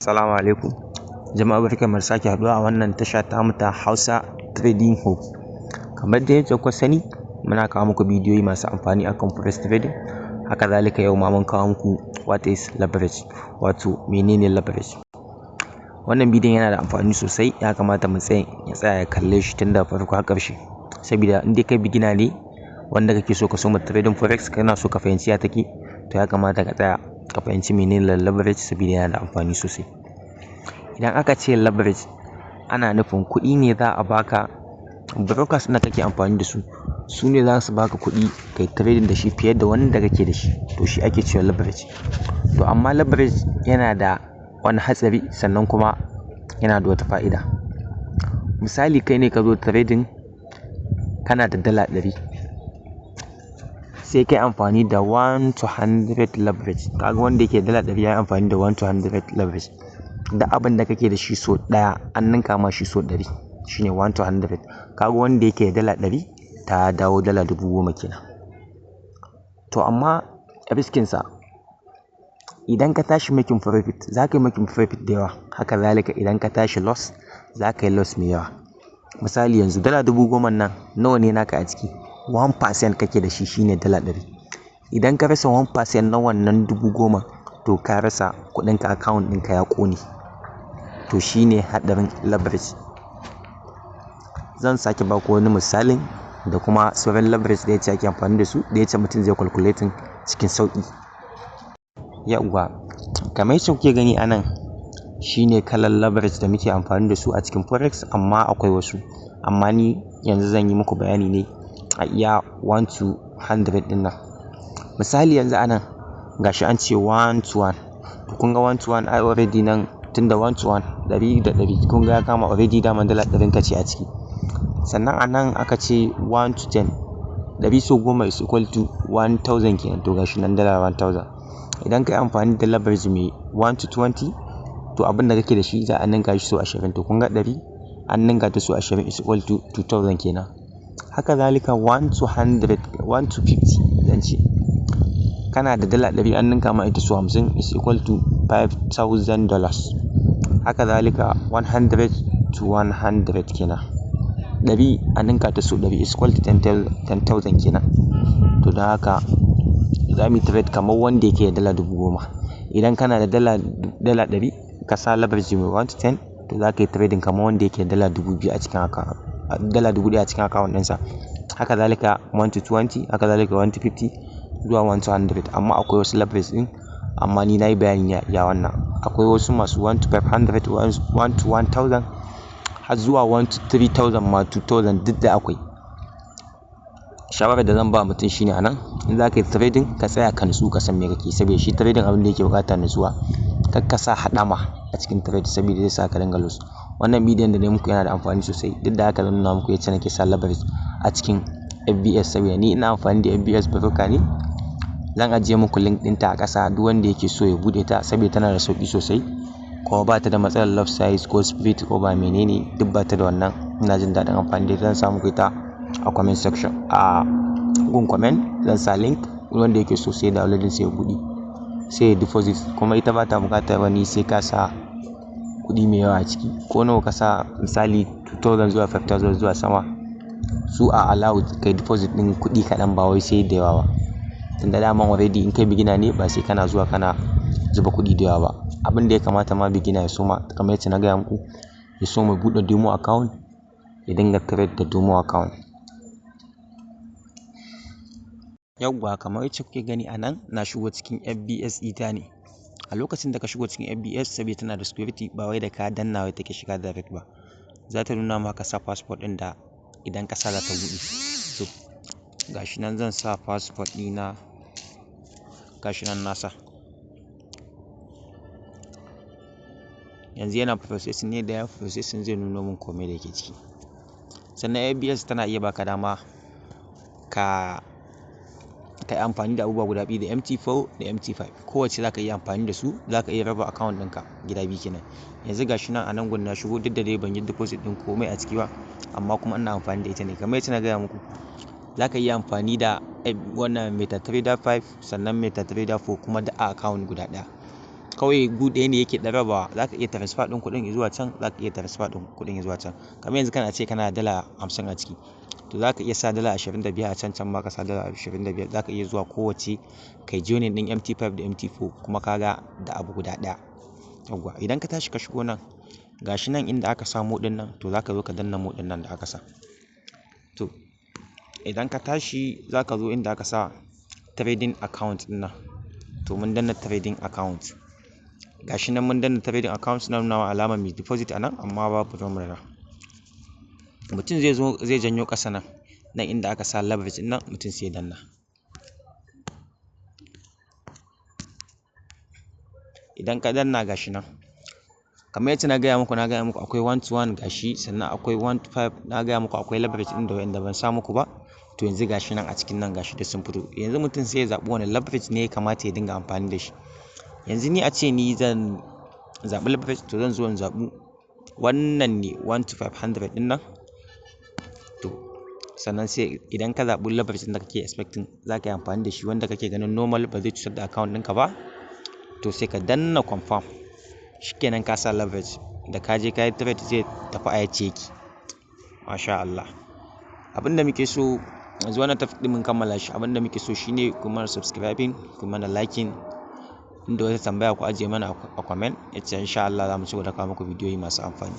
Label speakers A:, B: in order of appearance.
A: Assalamu alaikum. Jama'a, barkanmu da sake haɗuwa a wannan tasha tamu ta Hausa Trading Hub. Kamar dai yadda kuka sani, muna kawo muku bidiyoyi masu amfani akan forex trading. Haka zalika, yau ma mun kawo muku what is leverage, wato menene leverage. Wannan bidiyon yana da amfani sosai, ya kamata mu tsaya ya tsaya ya kalle shi tun daga farko har ƙarshe. Saboda in dai kai beginner ne wanda kake so ka soma trading forex, kana so ka fahimci ya take, to ya kamata ka tsaya ka fahimci menene leverage, saboda yana da amfani sosai. Idan aka ce leverage, ana nufin kuɗi ne za a baka, brokers ɗin da kake amfani da su, su ne za su baka kuɗi kai trading da shi fiye da wanda kake da shi, to shi ake cewa leverage. To amma leverage yana da wani hatsari, sannan kuma yana da wata fa'ida. Misali, kai ne ka zo trading, kana da $100, sai kai amfani da 1 to 100 leverage. Kaga wanda yake $100 ya yi amfani da 1 to 100 leverage. Da abin da kake da shi so ɗaya, an ninka ma shi so 100, shine 1 to 100. Kaga wanda yake da $100 ta dawo $10,000 kenan. To amma risk insa, idan ka tashi making profit, za ka yi making profit da yawa. Haka zalika, idan ka tashi loss, za ka yi loss mai yawa. Misali yanzu, $10,000 nan, nawa ne naka a ciki? 1% kake da shi, shine $100. Idan ka rasa 1% na wannan 10,000, to ka rasa kuɗinka, account ɗinka ya ƙone. To shine haɗarin leverage. Zan sake baku wani misalin da kuma sauran leverage da yace ake amfani da su, da yace mutum zai calculating cikin sauƙi. Yawwa, kamar yacce kuke gani a nan, shine kalan leverage da muke amfani da su a cikin forex, amma akwai wasu. Amma ni yanzu zan yi muku bayani ne a iya 1 to 100 ɗin nan. Misali yanzu a nan, gashi an ce 1 to 1. To kun ga 1 to 1 ai already nan, tunda 1 to 1, 100 da 100, kun ga ya kama already daman $100 ka ce a ciki. Sannan a nan aka ce 1 to 10, 100 sau 10 is equal to 1000 kenan, to gashi nan $1000. Idan ka yi amfani da leverage mai 1 to 20, to abin da kake da shi za a ninka shi sau 20. To kun ga 100 an ninka ta sau 20 is equal to 2000 kenan. Haka zalika 1 to 100, 1 to 50 zan ce, kana da $100, an ninka ma ita sau 50 is equal to $5000. Haka zalika 100 to 100 kenan, 100 a ninka ta sau 100 is equal to 10,000 kenan. To don haka za mu yi trade kamar wanda yake da $10,000. Idan kana da $100, ka sa leverage mai 1 to 10, to za ka yi trading kamar wanda yake da $2,000 a cikin account, $1,000 a cikin account ɗinsa. Haka zalika 1 to 20, haka zalika 1 to 50 zuwa 1 to 100. Amma akwai wasu leverage ɗin, amma ni na yi bayani ya wannan. Akwai wasu masu 1 to 500, 1 to 1000, har zuwa 1 to 3000 ma, 2000, duk da akwai. Shawarar da zan ba mutum shine a nan, in za ka yi trading, ka tsaya ka nutsu, ka san me kake, saboda shi trading abin da yake buƙata nutsuwa. Kar ka sa haɗama a cikin trade, saboda zai sa ka dinga loss. Wannan bidiyon da na yi muku yana da amfani sosai. Duk da haka, zan nuna muku yacce nake sa leverage a cikin FBS, saboda ni ina amfani da FBS broker ne. Zan ajiye muku link ɗinta a ƙasa, duk wanda yake so ya buɗe ta, saboda tana da sauƙi sosai, kuma ba ta da matsalar lot size ko spread ko ba menene, duk ba ta da wannan. Ina jin daɗin amfani da ita. Zan sa muku ita a comment section, a gun comment zan sa link. Wanda yake so sai downloading, sai ya buɗe, sai ya deposit. Kuma ita ba ta buƙatar wani sai ka sa kuɗi mai yawa a ciki. Ko nawa ka sa, misali 2000 zuwa 5000 zuwa sama, su a allowed kai deposit ɗin kuɗi kaɗan, ba wai sai da yawa ba. Tunda daman already in kai beginner ne, ba sai kana zuwa kana zuba kuɗi da yawa ba. Abin da ya kamata ma beginner ya soma, kamar yacce na gaya muku, ya soma buɗe demo account, ya dinga trade da demo account. Yauwa, kamar yacce kuke gani a nan, na shigo cikin FBS ita ne. A lokacin da ka shigo cikin FBS, saboda tana da security, ba wai da ka danna wai take shiga direct ba. Za ta nuna maka sa password ɗin da idan ka sa za ta buɗe. To gashi nan zan sa password ɗina, gashi nan na sa. Yanzu yana processing ne, da ya processing zai nuno min komai da yake ciki. Sannan FBS tana iya baka dama ka yi amfani da abubuwa guda biyu, da MT4 da MT5. Kowacce za ka iya amfani da su, za ka iya raba account ɗinka gida biyu kenan. Yanzu gashi nan a nan gun na shigo, duk da dai ban yi deposit ɗin komai a ciki ba, amma kuma ina amfani da ita ne. Kamar yacce na gaya muku, za ka iya amfani da wannan MetaTrader 5, sannan MetaTrader 4 kuma, duk a account guda ɗaya. Kawai gu ɗaya ne yake ɗan rabawa. Za ka iya transfer ɗin kuɗin zuwa can, za ka iya transfer ɗin kuɗin zuwa can. Kamar yanzu kana ce kana da $50 a ciki, to za ka iya sa $25 a can, can ma ka sa $25. Za ka iya zuwa kowacce kai joining ɗin MT5 da MT4 kuma ka ga da abu guda ɗaya. Yawwa, idan ka tashi ka shigo nan, gashi nan inda aka sa more ɗin nan, to za ka zo ka danna more ɗin nan da aka sa. To idan ka tashi, za ka zo inda aka sa trading account ɗin nan. To mun danna trading account, gashi nan mun danna trading account, suna nuna wa alamar mai deposit a nan, amma babu ruwan. Mutum zai zo zai janyo ƙasa nan, nan inda aka sa leverage ɗin nan, mutum sai ya danna. Idan ka danna, gashi nan kamar yacce na gaya muku akwai one to one, gashi sannan akwai 1 to 5. Na gaya muku akwai leverage ɗin da wa'inda ban sa muku ba. To yanzu gashi nan a cikin nan, gashi duk sun fito. Yanzu mutum sai ya zaɓi wani leverage ne ya kamata ya dinga amfani da shi. Yanzu ni a ce ni zan zaɓi leverage, to zan zo in zaɓi wannan ne, 1 to 500 ɗin nan. To sannan sai idan ka zaɓi leverage ɗin da kake expecting za ka yi amfani da shi, wanda kake ganin normal ba zai cutar da account ɗinka ba, to sai ka danna confirm. Shikenan, ka sa leverage. Da ka je ka yi trade, zai tafi a yacce yake, masha Allah. Abin da muke so yanzu, wannan topic ɗin mun kammala shi. Abin da muke so shine ku mana subscribing, ku mana liking. Inda wata tambaya, ku ajiye mana a comment. Yace insha Allah za mu ci gaba da kawo muku bidiyoyi masu amfani.